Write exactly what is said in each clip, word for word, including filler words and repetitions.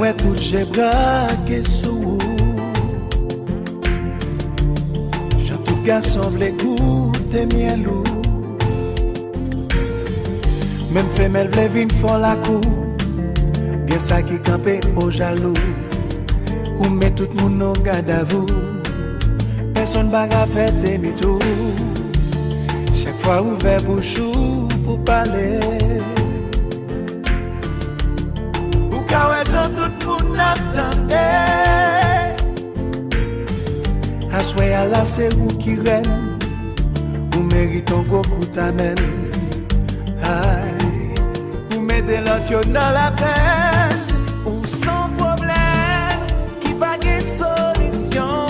Wè tout je brake sou ou. Jan tout gason vle goute myèl ou. Menm femèl vle vin fò lakou. Gen sa ki kanpe o jalou. Ou met tout moun nan gadavou. Pèsonn pa ka fè demi tou. Chak fwa ou ouvè bouch ou pou pale. Ou ka wè jan tout moun ap tande. Aswè a la se ou ki rèn. Ou merit yon gwo kout amèn. Ay, ou mete lòt yo nan lapèn. Ou se yon pwoblèm ki pa gen solisyon.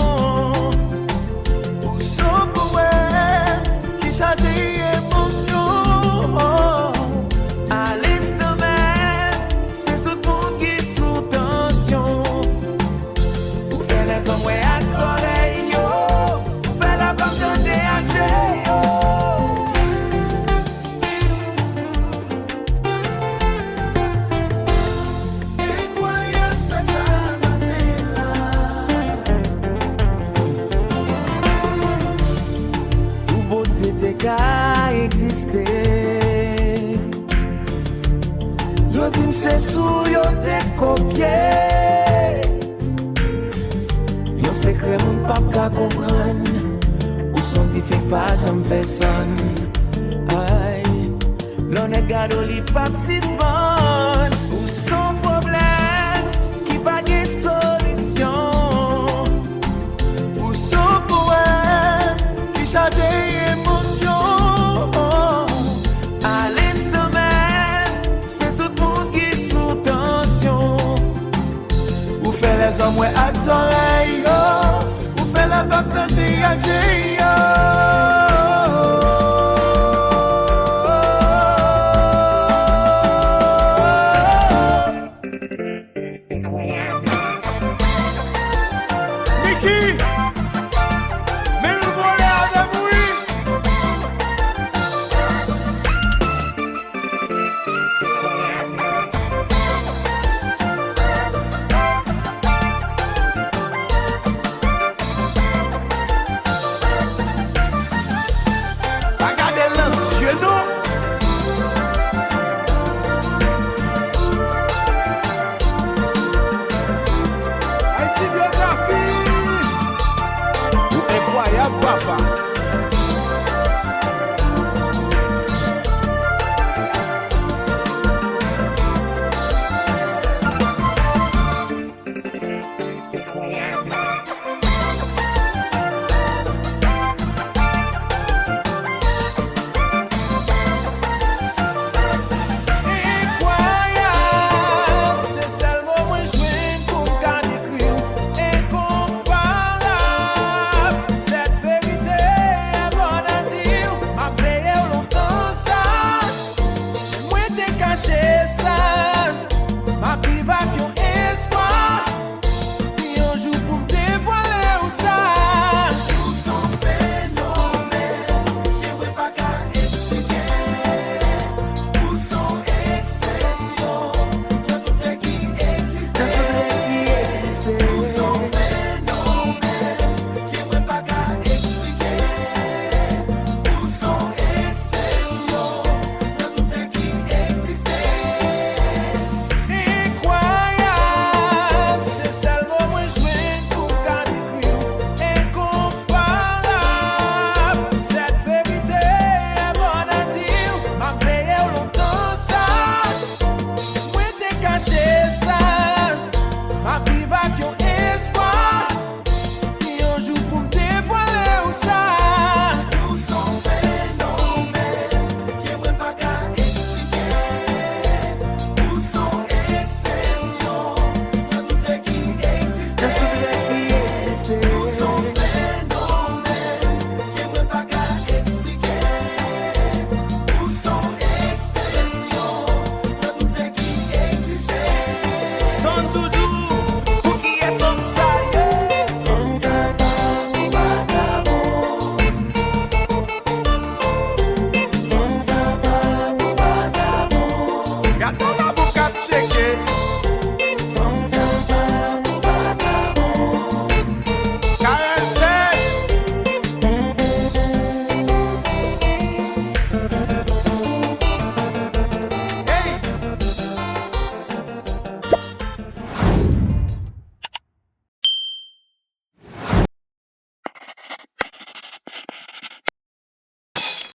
Ou se yon powèm ki chaje emosyon. Alèz nan men, se tout moun ki sou tansyon. Ou fè lèzòm wè ak zòrèy yo. Ou fè lafanm tande ak je yo. Enkwayab sa k ap pase la. Pou bote te ka egziste. Yo di m se sou yo te kopye. Yon sekrè moun p ap ka konprann. Ou se yon dife k pa janm fè sann. Ay, lè w nèk gade w li p ap sispann. Ou se yon pwoblèm ki pa gen solisyon. Ou se yon powèm ki chaje emosyon. Alèz nan men, se tout moun ki sou tansyon. Ou fè lèzòm wè ak zòrèy yo. Ou fè lafanm tande ak je